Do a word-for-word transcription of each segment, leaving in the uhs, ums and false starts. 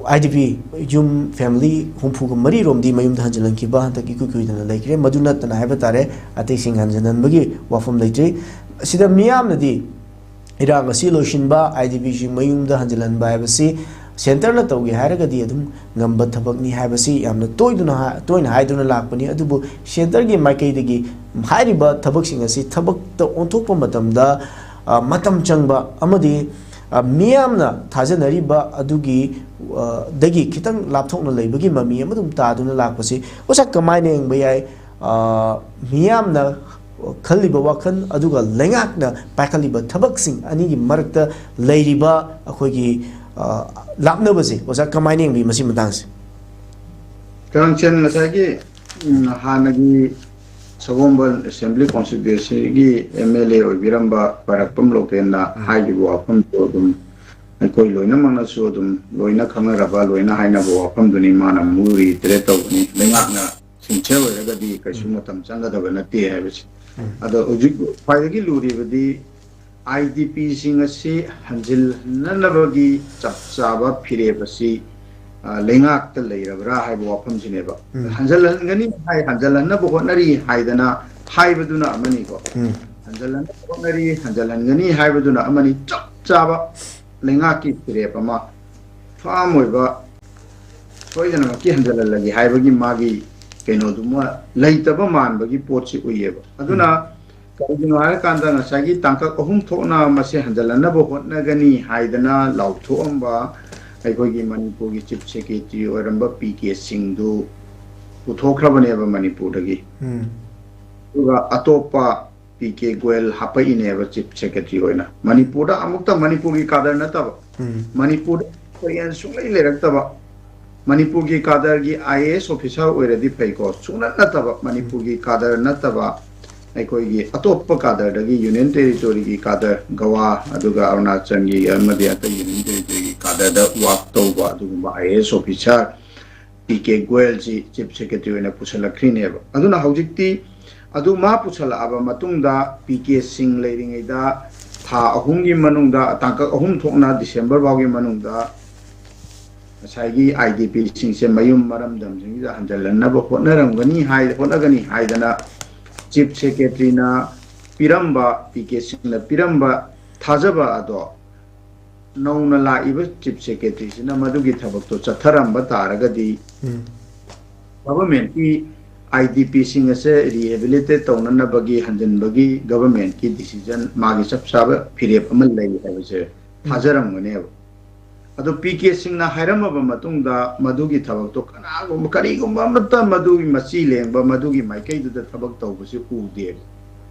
I D ꯄꯤ ꯌꯨꯝ family ꯍꯨꯝꯐꯨꯒ ꯃꯔꯤ ꯔꯣꯝꯗꯤ ꯃꯌꯨꯝꯗ ꯍꯟꯖꯤꯜꯍꯟꯈꯤꯕ ꯍꯟꯗꯛ ꯏꯀꯨꯏ ꯀꯨꯏꯗꯅ ꯂꯩꯈ꯭ꯔꯦ꯫ ꯃꯗꯨ ꯅꯠꯇꯅ ꯍꯥꯏꯕ ꯇꯥꯔꯦ, ꯑꯇꯩꯁꯤꯡ ꯍꯟꯖꯤꯜꯍꯟꯕꯒꯤ ꯋꯥꯐꯝ ꯂꯩꯇ꯭ꯔꯤ꯫ ꯑꯁꯤꯗ ꯃꯤꯌꯥꯝꯅꯗꯤ ꯏꯔꯥꯡ ꯑꯁꯤ ꯂꯣꯏꯁꯤꯟꯕ, ꯑꯥꯏ ꯗꯤ ꯄꯤꯁꯤꯡ ꯃꯌꯨꯝꯗ ꯍꯟꯖꯤꯜꯍꯟꯕ ꯍꯥꯏꯕꯁꯤ ꯁꯦꯟꯇꯔꯅ ꯇꯧꯒꯦ ꯍꯥꯏꯔꯒꯗꯤ ꯑꯗꯨꯝ ꯉꯝꯕ ꯊꯕꯛꯅꯤ ꯍꯥꯏꯕꯁꯤ ꯌꯥꯝꯅ ꯇꯣꯏꯗꯨꯅ ꯍꯥ-, ꯇꯣꯏꯅ ꯍꯥꯏꯗꯨꯅ ꯂꯥꯛꯄꯅꯤ꯫ ꯑꯗꯨꯕꯨ ꯁꯦꯟꯇꯔꯒꯤ ꯃꯥꯏꯀꯩꯗꯒꯤ ꯍꯥꯏꯔꯤꯕ ꯊꯕꯛꯁꯤꯡ ꯑꯁꯤ ꯊꯕꯛꯇ ꯑꯣꯟꯊꯣꯛꯄ ꯃꯇꯝꯗ, ꯑ, ꯃꯇꯝ ꯆꯪꯕ ꯑꯃꯗꯤ, ꯑ, ꯃꯤꯌꯥꯝꯅ ꯊꯥꯖꯅꯔꯤꯕ ꯑꯗꯨꯒꯤ, ꯑ, ꯗꯒꯤ ꯈꯤꯇꯪ ꯂꯥꯞꯊꯣꯛꯅ ꯂꯩꯕꯒꯤ ꯃꯃꯤ ꯑꯃ ꯑꯗꯨꯝ ꯇꯥꯗꯨꯅ ꯂꯥꯛꯄꯁꯤ ꯑꯣꯖꯥ ꯀꯃꯥꯏꯅ ꯌꯦꯡꯕ ꯌꯥꯏ? ꯑ, ꯃꯤꯌꯥꯝꯅ ꯈꯜꯂꯤꯕ ꯋꯥꯈꯜ ꯑꯗꯨꯒ ꯂꯩꯉꯥꯛꯅ ꯄꯥꯏꯈꯠꯂꯤꯕ ꯊꯕꯛꯁꯤꯡ ꯑꯅꯤꯒꯤ ꯃꯔꯛꯇ ꯂꯩꯔꯤꯕ ꯑꯩꯈꯣꯏꯒꯤ, ꯑ, ꯂꯥꯞꯅꯕꯁꯦ ꯑꯣꯖꯥ ꯀꯃꯥꯏꯅ ꯌꯦꯡꯕꯤ ꯃꯁꯤ ꯃꯇꯥꯡꯁꯦ? ꯀꯔꯝꯆꯟ, ꯉꯁꯥꯏꯒꯤ, ꯎꯝ, ꯍꯥꯟꯅꯒꯤ ꯁꯒꯣꯜꯕꯟ ꯑꯦꯁꯦꯝꯕ꯭ꯂꯤ ꯀꯣꯟꯁꯇꯤꯇ꯭ꯋꯦꯟꯁꯤꯒꯤ ꯑꯦꯝ ꯑꯦꯜ ꯑꯦ ꯑꯣꯏꯕꯤꯔꯝꯕ ꯈ꯭ꯋꯥꯏꯔꯥꯛꯄꯝ ꯂꯣꯀꯦꯟꯅ ꯎꯝ꯫ ꯍꯥꯏꯈꯤꯕ ꯋꯥꯐꯝꯗꯣ ꯑꯗꯨꯝ ꯑꯩꯈꯣꯏ ꯂꯣꯏꯅꯃꯛꯅꯁꯨ ꯑꯗꯨꯝ ꯂꯣꯏꯅ ꯈꯪꯅꯔꯕ, ꯂꯣꯏꯅ ꯍꯥꯏꯅꯕ ꯋꯥꯐꯝꯗꯨꯅꯤ꯫ ꯃꯥꯅ ꯑꯃꯨꯛ ꯔꯤꯏꯇꯔꯦꯠ ꯇꯧꯕꯅꯤ, ꯂꯩꯉꯥꯛꯅ ꯁꯤꯟꯁꯦ ꯑꯣꯏꯔꯒꯗꯤ ꯀꯩꯁꯨ ꯎꯝ꯫ ꯃꯇꯝ ꯆꯪꯒꯗꯕ ꯅꯠꯇꯦ ꯍꯥꯏꯕꯁꯦ꯫ ꯎꯝ꯫ ꯑꯗꯣ ꯍꯧꯖꯤꯛ ꯈ꯭ꯋꯥꯏꯗꯒꯤ ꯂꯨꯔꯤꯕꯗꯤ ꯑꯥꯏ ꯗꯤ ꯄꯤꯁꯤꯡ ꯑꯁꯤ ꯍꯟꯖꯤꯜꯍꯟꯅꯅꯕꯒꯤ ꯆꯞ ꯆꯥꯕ ꯐꯤꯔꯦꯞ ꯑꯁꯤ, ꯑ, ꯂꯩꯉꯥꯛꯇ ꯂꯩꯔꯕ꯭ꯔꯥ ꯍꯥꯏꯕ ꯋꯥꯐꯝꯁꯤꯅꯦꯕ꯫ ꯎꯝ꯫ ꯍꯟꯖꯤꯜꯍꯟꯒꯅꯤ ꯍꯥꯏ, ꯍꯟꯖꯤꯜꯍꯟꯅꯕ ꯍꯣꯠꯅꯔꯤ ꯍꯥꯏꯗꯅ ꯍꯥꯏꯕꯗꯨꯅ ꯑꯃꯅꯤꯀꯣ꯫ ꯎꯝ꯫ ꯍꯟꯖꯤꯜꯍꯟꯅꯕ ꯍꯣꯠꯅꯔꯤ, ꯍꯟꯖꯤꯜꯍꯟꯒꯅꯤ ꯍꯥꯏꯕꯗꯨꯅ ꯑꯃꯅꯤ꯫ ꯆꯞ ꯆꯥꯕ ꯂꯩꯉꯥꯛꯀꯤ ꯐꯤꯔꯦꯞ ꯑꯃ, ꯐꯥꯔꯝ ꯑꯣꯏꯕ, ꯁꯣꯏꯗꯅꯃꯛꯀꯤ ꯍꯟꯖꯤꯜꯍꯜꯂꯒꯦ ꯍꯥꯏꯕꯒꯤ ꯃꯥꯒꯤ ꯀꯩꯅꯣꯗꯨꯃ ꯂꯩꯇꯕ ꯃꯥꯟꯕꯒꯤ ꯄꯣꯠꯁꯤ ꯎꯏꯌꯦꯕ꯫ ꯑꯗꯨꯅ ꯎꯝ꯫ ꯀꯔꯤꯒꯤꯅꯣ ꯍꯥꯏꯔꯀꯥꯟꯗ ꯉꯁꯥꯏꯒꯤ ꯇꯥꯡꯀꯛ ꯑꯍꯨꯝ ꯊꯣꯛꯅ ꯃꯁꯤ ꯍꯟꯖꯤꯜꯍꯟꯅꯕ ꯍꯣꯠꯅꯒꯅꯤ ꯍꯥꯏꯗꯅ ꯂꯥꯎꯊꯣꯛꯑꯝꯕ ꯑꯩꯈꯣꯏꯒꯤ ꯃꯅꯤꯄꯨꯔꯒꯤ ꯆꯤꯐ ꯁꯦꯀ꯭ꯔꯦꯇꯔꯤ ꯑꯣꯏꯔꯝꯕ ꯄꯤ ꯀꯦ ꯁꯤꯡꯗꯨ ꯄꯨꯊꯣꯛꯈ꯭ꯔꯕꯅꯦꯕ ꯃꯅꯤꯄꯨꯔꯗꯒꯤ꯫ ꯎꯝ꯫ ꯑꯗꯨꯒ ꯑꯇꯣꯞꯄ ꯄꯤ ꯀꯦ ꯒꯣꯌꯜ ꯍꯥꯞꯄꯛꯏꯅꯦꯕ ꯆꯤꯐ ꯁꯦꯀ꯭ꯔꯦꯇꯔꯤ ꯑꯣꯏꯅ꯫ ꯃꯅꯤꯄꯨꯔꯗ ꯑꯃꯨꯛꯇ ꯃꯅꯤꯄꯨꯔꯒꯤ ꯀꯥꯗꯔ ꯅꯠꯇꯕ, ꯎꯝ꯫ ꯃꯅꯤꯄꯨꯔꯗ ꯑꯦꯛꯁꯄꯤꯔꯤꯌꯦꯟꯁ ꯁꯨꯡꯂꯩ ꯂꯩꯔꯛꯇꯕ, ꯃꯅꯤꯄꯨꯔꯒꯤ ꯀꯥꯗꯔꯒꯤ ꯑꯥꯏ ꯑꯦ ꯑꯦꯁ ꯑꯣꯐꯤꯁꯥꯔ ꯑꯣꯏꯔꯗꯤ ꯐꯩꯀꯣ, ꯁꯨꯡꯅꯠ ꯅꯠꯇꯕ, ꯎꯝ꯫ ꯃꯅꯤꯄꯨꯔꯒꯤ ꯀꯥꯗꯔ ꯅꯠꯇꯕ, ꯑꯩꯈꯣꯏꯒꯤ ꯑꯇꯣꯞꯄ ꯀꯥꯗꯔꯗꯒꯤ, ꯌꯨꯅꯤꯌꯟ ꯇꯦꯔꯤꯇꯣꯔꯤꯒꯤ ꯀꯥꯗꯔ, ꯒꯋꯥ, ꯑꯗꯨꯒ ꯑꯔꯨꯅꯥꯆꯜꯒꯤ ꯑꯃꯗꯤ ꯑꯇꯩ ꯌꯨꯅꯤꯌꯟ ꯇꯦꯔꯤꯇꯣꯔꯤꯒꯤ ꯀꯥꯗꯔꯗ ꯋꯥꯛ ꯇꯧꯕ ꯑꯗꯨꯒꯨꯝꯕ I A S officer P K ꯒꯣꯌꯜꯁꯤ ꯆꯤꯐ ꯁꯦꯀ꯭ꯔꯦꯇꯔꯤ ꯑꯣꯏꯅ ꯄꯨꯁꯜꯂꯛꯈ꯭ꯔꯤꯅꯦꯕ꯫ ꯑꯗꯨꯅ ꯍꯧꯖꯤꯛꯇꯤ ꯑꯗꯨ ꯃꯥ ꯄꯨꯁꯜꯂꯛꯑꯕ ꯃꯇꯨꯡꯗ ꯄꯤ ꯀꯦ ꯁꯤꯡ ꯂꯩꯔꯤꯉꯩꯗ ꯊꯥ ꯑꯍꯨꯝꯒꯤ ꯃꯅꯨꯡꯗ, ꯇꯥꯡꯀꯛ ꯑꯍꯨꯝ ꯊꯣꯛꯅ ꯗꯤꯁꯦꯝꯕꯔ ꯐꯥꯎꯒꯤ ꯃꯅꯨꯡꯗ ꯉꯁꯥꯏꯒꯤ ꯑꯥꯏ ꯗꯤ ꯄꯤꯁꯤꯡꯁꯦ ꯃꯌꯨꯝ ꯃꯔꯝꯗꯝꯁꯤꯡꯁꯤꯗ ꯍꯟꯖꯤꯜꯍꯟꯅꯕ ꯍꯣꯠꯅꯔꯝꯒꯅꯤ ꯍꯥꯏ ꯍꯣꯠꯅꯒꯅꯤ ꯍꯥꯏꯗꯅ ꯆꯤꯐ ꯁꯦꯀ꯭ꯔꯦꯇꯔꯤꯅ ꯄꯤꯔꯝꯕ, ꯄꯤ ꯀꯦ ꯁꯤꯡꯅ ꯄꯤꯔꯝꯕ ꯊꯥꯖꯕ ꯑꯗꯣ ꯅꯧꯅ ꯂꯥꯛꯏꯕ ꯆꯤꯐ ꯁꯦꯀ꯭ꯔꯦꯇꯔꯤꯁꯤꯅ ꯃꯗꯨꯒꯤ ꯊꯕꯛꯇꯣ ꯆꯠꯊꯔꯝꯕ ꯇꯥꯔꯒꯗꯤ, ꯎꯝ꯫ ꯒꯚꯔꯟꯃꯦꯟꯠꯀꯤ ꯑꯥꯏ ꯗꯤ ꯄꯤꯁꯤꯡ ꯑꯁꯦ ꯔꯤꯍꯦꯕꯤꯂꯤꯇꯦꯠ ꯇꯧꯅꯅꯕꯒꯤ ꯍꯟꯖꯤꯟꯕꯒꯤ ꯒꯚꯔꯟꯃꯦꯟꯠꯀꯤ ꯗꯤꯁꯤꯖꯟ, ꯃꯥꯒꯤ ꯆꯞ ꯆꯥꯕ ꯐꯤꯔꯦꯞ ꯑꯃ ꯂꯩ ꯍꯥꯏꯕꯁꯦ ꯎꯝ꯫ ꯊꯥꯖꯔꯝꯒꯅꯦꯕ꯫ ꯑꯗꯣ ꯄꯤ ꯀꯦ ꯁꯤꯡꯅ ꯍꯥꯏꯔꯝꯃꯕ ꯃꯇꯨꯡꯗ ꯃꯗꯨꯒꯤ ꯊꯕꯛꯇꯣ ꯀꯅꯥꯒꯨꯝꯕ, ꯀꯔꯤꯒꯨꯝꯕ ꯑꯃꯠꯇ ꯃꯗꯨꯒꯤ ꯃꯆꯤ ꯂꯦꯡꯕ, ꯃꯗꯨꯒꯤ ꯃꯥꯏꯀꯩꯗꯨꯗ ꯊꯕꯛ ꯇꯧꯕꯁꯤ ꯎꯗꯦꯕ꯫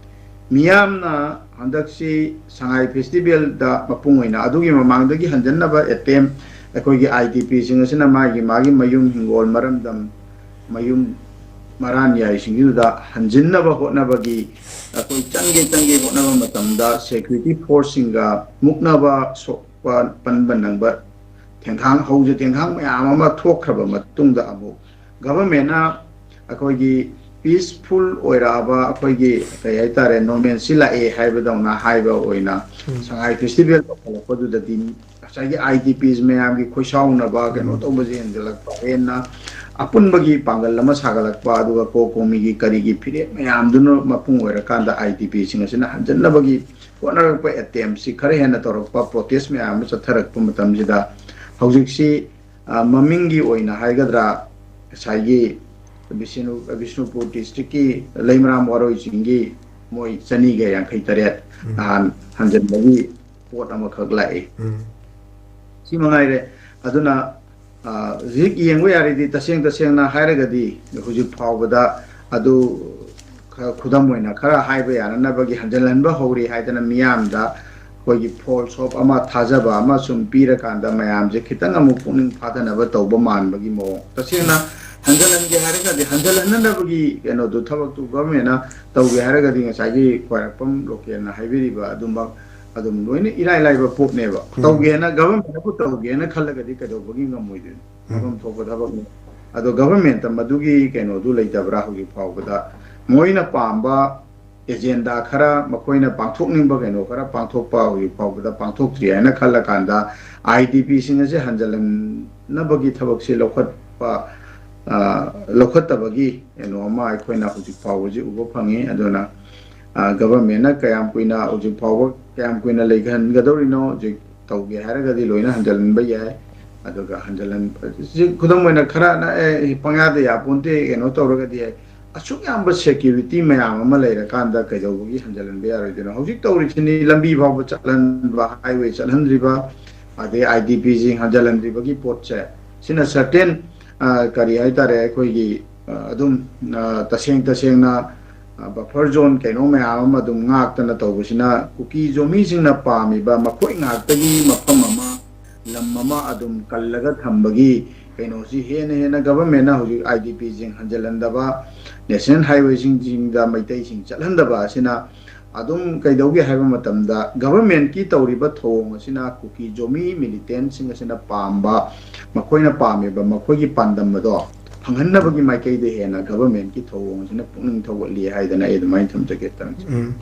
ꯃꯤꯌꯥꯝꯅ ꯍꯟꯗꯛꯁꯤ ꯁꯉꯥꯏ ꯐꯦꯁꯇꯤꯚꯦꯜꯗ ꯃꯄꯨꯡ ꯑꯣꯏꯅ ꯑꯗꯨꯒꯤ ꯃꯃꯥꯡꯗꯒꯤ ꯍꯟꯖꯟꯅꯕ ꯑꯦꯇꯦꯝ ꯑꯩꯈꯣꯏꯒꯤ ꯑꯥꯏ ꯗꯤ ꯄꯤꯁꯤꯡ ꯑꯁꯤꯅ ꯃꯥꯒꯤ, ꯃꯥꯒꯤ ꯃꯌꯨꯝ ꯍꯤꯡꯒꯣꯜ ꯃꯔꯝꯗꯝ, ꯃꯌꯨꯝ ꯃꯔꯥꯟ ꯌꯥꯏꯁꯤꯡꯗꯨꯗ ꯍꯟꯖꯤꯟꯅꯕ ꯍꯣꯠꯅꯕꯒꯤ ꯑꯩꯈꯣꯏ ꯆꯪꯒꯦ ꯆꯪꯒꯦ ꯍꯣꯠꯅꯕ ꯃꯇꯝꯗ ꯁꯦꯀ꯭ꯌꯨꯔꯤꯇꯤ ꯐꯣꯔꯁꯁꯤꯡꯒ ꯃꯨꯛꯅꯕ, ꯁꯣꯛꯄ ꯄꯟꯕ ꯅꯪꯕ ꯊꯦꯡꯈꯥꯡ, ꯍꯧꯖ ꯊꯦꯡꯈꯥꯡ ꯃꯌꯥꯝ ꯑꯃ ꯊꯣꯛꯈ꯭ꯔꯕ ꯃꯇꯨꯡꯗ ꯑꯃꯨꯛ ꯒꯚꯔꯟꯃꯦꯟꯠꯅ ꯑꯩꯈꯣꯏꯒꯤ ꯄꯤꯁꯐꯨꯜ ꯑꯣꯏꯔꯛꯑꯕ, ꯑꯩꯈꯣꯏꯒꯤ ꯀꯩ ꯍꯥꯏꯇꯥꯔꯦ, ꯅꯣꯔꯃꯦꯜꯁꯤ ꯂꯥꯛꯑꯦ ꯍꯥꯏꯕꯗꯧꯅ ꯍꯥꯏꯕ ꯑꯣꯏꯅ ꯎꯝ꯫ ꯁꯉꯥꯏ ꯐꯦꯁꯇꯤꯚꯦꯜ ꯇꯧꯈꯠꯂꯛꯄꯗꯨꯗꯗꯤ ꯉꯁꯥꯏꯒꯤ ꯑꯥꯏ ꯗꯤ ꯄꯤꯁ ꯃꯌꯥꯝꯒꯤ ꯈꯣꯏꯁꯥꯎꯅꯕ, ꯀꯩꯅꯣ ꯎꯝ꯫ ꯇꯧꯕꯁꯦ ꯍꯦꯟꯖꯜꯂꯛꯄ, ꯍꯦꯟꯅ ꯑꯄꯨꯟꯕꯒꯤ ꯄꯥꯡꯒꯜ ꯑꯃ ꯁꯥꯒꯠꯂꯛꯄ, ꯑꯗꯨꯒ ꯀꯣ ꯀꯣꯃꯤꯒꯤ ꯀꯔꯤꯒꯤ ꯐꯤꯔꯦꯞ ꯃꯌꯥꯝꯗꯨꯅ ꯃꯄꯨꯡ ꯑꯣꯏꯔꯀꯥꯟꯗ ꯑꯥꯏ ꯗꯤ ꯄꯤꯁꯤꯡ ꯑꯁꯤꯅ ꯍꯟꯖꯟꯅꯕꯒꯤ ꯍꯣꯠꯅꯔꯛꯄ ꯑꯦꯇꯦꯝꯁꯤ ꯈꯔ ꯍꯦꯟꯅ ꯇꯧꯔꯛꯄ, ꯄ꯭ꯔꯣꯇꯦꯁ ꯃꯌꯥꯝ ꯑꯃ ꯆꯠꯊꯔꯛꯄ ꯃꯇꯝꯁꯤꯗ ꯍꯧꯖꯤꯛꯁꯤ, ꯑ, ꯃꯃꯤꯡꯒꯤ ꯑꯣꯏꯅ ꯍꯥꯏꯒꯗ꯭ꯔꯥ, ꯉꯁꯥꯏꯒꯤ ꯕꯤꯁꯅꯨ-, ꯕꯤꯁꯅꯨꯄꯨꯔ ꯗꯤꯁꯇ꯭ꯔꯤꯛꯀꯤ ꯂꯩꯃꯔꯥꯝ ꯋꯥꯔꯣꯏ ꯆꯤꯡꯒꯤ ꯃꯣꯏ ꯆꯅꯤꯒ ꯌꯥꯡꯈꯩ ꯇꯔꯦꯠ ꯎꯝ꯫ ꯅꯍꯥꯟ ꯍꯟꯖꯟꯕꯒꯤ ꯄꯣꯠ ꯑꯃꯈꯛ ꯂꯥꯛꯏ꯫ ꯎꯝ꯫ ꯁꯤ ꯃꯉꯥꯏꯔꯦ꯫ ꯑꯗꯨꯅ, ꯑ, ꯍꯧꯖꯤꯛ ꯌꯦꯡꯕ ꯌꯥꯔꯗꯤ, ꯇꯁꯦꯡ ꯇꯁꯦꯡꯅ ꯍꯥꯏꯔꯒꯗꯤ ꯍꯧꯖꯤꯛ ꯐꯥꯎꯕꯗ ꯑꯗꯨ ꯈ-, ꯈꯨꯗꯝ ꯑꯣꯏꯅ ꯈꯔ ꯍꯥꯏꯕ ꯌꯥꯅꯅꯕꯒꯤ ꯍꯟꯖꯜꯍꯟꯕ ꯍꯧꯔꯤ ꯍꯥꯏꯗꯅ ꯃꯤꯌꯥꯝꯗ ꯑꯩꯈꯣꯏꯒꯤ ꯐꯣꯜꯁ ꯍꯣꯞ ꯑꯃ, ꯊꯥꯖꯕ ꯑꯃ ꯁꯨꯝ ꯄꯤꯔꯀꯥꯟꯗ ꯃꯌꯥꯝꯁꯦ ꯈꯤꯇꯪ ꯑꯃꯨꯛ ꯄꯨꯛꯅꯤꯡ ꯐꯥꯊꯅꯕ ꯇꯧꯕ ꯃꯥꯟꯕꯒꯤ ꯃꯑꯣꯡ꯫ ꯇꯁꯦꯡꯅ ꯍꯟꯖꯜꯍꯟꯒꯦ ꯍꯥꯏꯔꯒꯗꯤ, ꯍꯟꯖꯜꯍꯟꯅꯅꯕꯒꯤ ꯀꯩꯅꯣꯗꯨ, ꯊꯕꯛꯇꯨ ꯒꯚꯔꯟꯃꯦꯟꯠꯅ ꯇꯧꯒꯦ ꯍꯥꯏꯔꯒꯗꯤ ꯉꯁꯥꯏꯒꯤ ꯈ꯭ꯋꯥꯏꯔꯥꯛꯄꯝ ꯂꯣꯀꯦꯜꯅ ꯍꯥꯏꯕꯤꯔꯤꯕ ꯑꯗꯨꯃꯛ ꯑꯗꯨꯝ ꯂꯣꯏꯅ ꯏꯔꯥꯏ ꯂꯥꯏꯕ ꯄꯣꯠꯅꯦꯕ꯫ ꯎꯝ꯫ ꯇꯧꯒꯦꯅ, ꯒꯚꯔꯟꯃꯦꯟꯠꯅꯕꯨ ꯇꯧꯒꯦꯅ ꯈꯜꯂꯒꯗꯤ ꯀꯩꯗꯧꯕꯒꯤ ꯉꯝꯃꯣꯏꯗꯣꯏꯅꯣ? ꯎꯝ꯫ ꯇꯧꯐꯝ ꯊꯣꯛꯄ ꯊꯕꯛꯅꯤ꯫ ꯑꯗꯣ ꯒꯚꯔꯟꯃꯦꯟꯠꯇ ꯃꯗꯨꯒꯤ ꯀꯩꯅꯣꯗꯨ ꯂꯩꯇꯕ꯭ꯔꯥ ꯍꯧꯖꯤꯛ ꯐꯥꯎꯕꯗ? ꯃꯣꯏꯅ ꯄꯥꯝꯕ ꯑꯦꯖꯦꯟꯗꯥ ꯈꯔ, ꯃꯈꯣꯏꯅ ꯄꯥꯡꯊꯣꯛꯅꯤꯡꯕ ꯀꯩꯅꯣ ꯈꯔ ꯄꯥꯡꯊꯣꯛꯄ ꯍꯧꯖꯤꯛ ꯐꯥꯎꯕꯗ ꯄꯥꯡꯊꯣꯛꯇ꯭ꯔꯤ ꯍꯥꯏꯅ ꯈꯜꯂꯀꯥꯟꯗ, ꯑꯥꯏ ꯗꯤ ꯄꯤꯁꯤꯡ ꯑꯁꯤ ꯍꯟꯖꯜꯍꯟ-, ꯍꯟꯖꯤꯟꯅꯕꯒꯤ ꯊꯕꯛꯁꯦ ꯂꯧꯈꯠꯄ, ꯑ, ꯂꯧꯈꯠꯇꯕꯒꯤ ꯀꯩꯅꯣ ꯑꯃ ꯑꯩꯈꯣꯏꯅ ꯍꯧꯖꯤꯛ ꯐꯥꯎꯕꯁꯤ ꯎꯕ ꯐꯪꯉꯤ꯫ ꯑꯗꯨꯅ, ꯑ, ꯒꯚꯔꯟꯃꯦꯟꯅ ꯀꯌꯥꯝ ꯀꯨꯏꯅ, ꯍꯧꯖꯤꯛ ꯐꯥꯎꯕ ꯀꯌꯥꯝ ꯀꯨꯏꯅ ꯂꯩꯍꯟꯒꯗꯧꯔꯤꯅꯣ? ꯍꯧꯖꯤꯛ ꯇꯧꯒꯦ ꯍꯥꯏꯔꯒꯗꯤ ꯂꯣꯏꯅ ꯍꯟꯖꯤꯜꯍꯟꯕ ꯌꯥꯏ꯫ ꯑꯗꯨꯒ ꯍꯟꯖꯤꯜꯍꯟ-, ꯁꯤ ꯈꯨꯗꯝ ꯑꯣꯏꯅ ꯈꯔꯅ, "ꯑꯦ, ꯄꯪꯌꯥꯗ ꯌꯥꯄꯣꯟꯇꯦ, ꯀꯩꯅꯣ ꯇꯧꯔꯒꯗꯤ" ꯍꯥꯏ꯫ ꯑꯁꯨꯛ ꯌꯥꯝꯕ ꯁꯦꯀ꯭ꯌꯨꯔꯤꯇꯤ ꯃꯌꯥꯝ ꯑꯃ ꯂꯩꯔꯀꯥꯟꯗ ꯀꯩꯗꯧꯕꯒꯤ ꯍꯟꯖꯤꯜꯍꯟꯕ ꯌꯥꯔꯣꯏꯗꯣꯏꯅꯣ? ꯍꯧꯖꯤꯛ ꯇꯧꯔꯤꯁꯤꯅꯤ, ꯂꯝꯕꯤ ꯐꯥꯎꯕ ꯆꯠꯍꯟꯕ, ꯍꯥꯏꯋꯦ ꯆꯠꯍꯟꯗ꯭ꯔꯤꯕ, ꯑꯗꯩ ꯑꯥꯏ ꯗꯤ ꯄꯤꯁꯤꯡ ꯍꯟꯖꯤꯜꯍꯟꯗ꯭ꯔꯤꯕꯒꯤ ꯄꯣꯠꯁꯦ, ꯁꯤꯅ ꯁꯔꯇꯦꯟ, ꯑ, ꯀꯔꯤ ꯍꯥꯏꯇꯥꯔꯦ, ꯑꯩꯈꯣꯏꯒꯤ, ꯑ, ꯑꯗꯨꯝ, ꯑ, ꯇꯁꯦꯡ ꯇꯁꯦꯡꯅ, ꯑ, ꯕꯐꯔ ꯖꯣꯟ ꯀꯩꯅꯣ ꯃꯌꯥꯝ ꯑꯃ ꯑꯗꯨꯝ ꯉꯥꯛꯇꯅ ꯇꯧꯕꯁꯤꯅ ꯀꯨꯀꯤ ꯖꯣꯃꯤꯁꯤꯡꯅ ꯄꯥꯝꯃꯤꯕ ꯃꯈꯣꯏ ꯉꯥꯛꯇꯒꯤ ꯃꯐꯝ ꯑꯃ, ꯂꯝ ꯑꯃ ꯑꯗꯨꯝ ꯀꯜꯂꯒ ꯊꯝꯕꯒꯤ ꯀꯩꯅꯣꯁꯤ ꯍꯦꯟꯅ ꯍꯦꯟꯅ ꯒꯚꯔꯟꯃꯦꯟꯅ ꯍꯧꯖꯤꯛ ꯑꯥꯏ ꯗꯤ ꯄꯤꯁꯤꯡ ꯍꯟꯖꯤꯜꯍꯟꯗꯕ, ꯅꯦꯁꯅꯦꯜ ꯍꯥꯏꯋꯦꯁꯤꯡꯁꯤꯡꯗ ꯃꯩꯇꯩꯁꯤꯡ ꯆꯠꯍꯟꯗꯕ ꯑꯁꯤꯅ ꯑꯗꯨꯝ ꯀꯩꯗꯧꯒꯦ ꯍꯥꯏꯕ ꯃꯇꯝꯗ ꯒꯚꯔꯟꯃꯦꯟꯠꯀꯤ ꯇꯧꯔꯤꯕ ꯊꯧꯑꯣꯡ ꯑꯁꯤꯅ ꯀꯨꯀꯤ ꯖꯣꯃꯤ ꯃꯤꯂꯤꯇꯦꯟꯠꯁꯤꯡ ꯑꯁꯤꯅ ꯄꯥꯝꯕ, ꯃꯈꯣꯏꯅ ꯄꯥꯝꯃꯤꯕ ꯃꯈꯣꯏꯒꯤ ꯄꯥꯟꯗꯝ ꯑꯗꯣ ꯐꯪꯍꯟꯅꯕꯒꯤ ꯃꯥꯏꯀꯩꯗ ꯍꯦꯟꯅ ꯒꯚꯔꯟꯃꯦꯟꯠꯀꯤ ꯊꯧꯑꯣꯡ ꯑꯁꯤꯅ ꯄꯨꯛꯅꯤꯡ ꯊꯧꯒꯠꯂꯤ ꯍꯥꯏꯗꯅ ꯑꯩ ꯑꯗꯨꯃꯥꯏꯅ ꯊꯝꯖꯒꯦ, ꯇꯔꯥꯃꯁꯨ꯫ ꯎꯝ꯫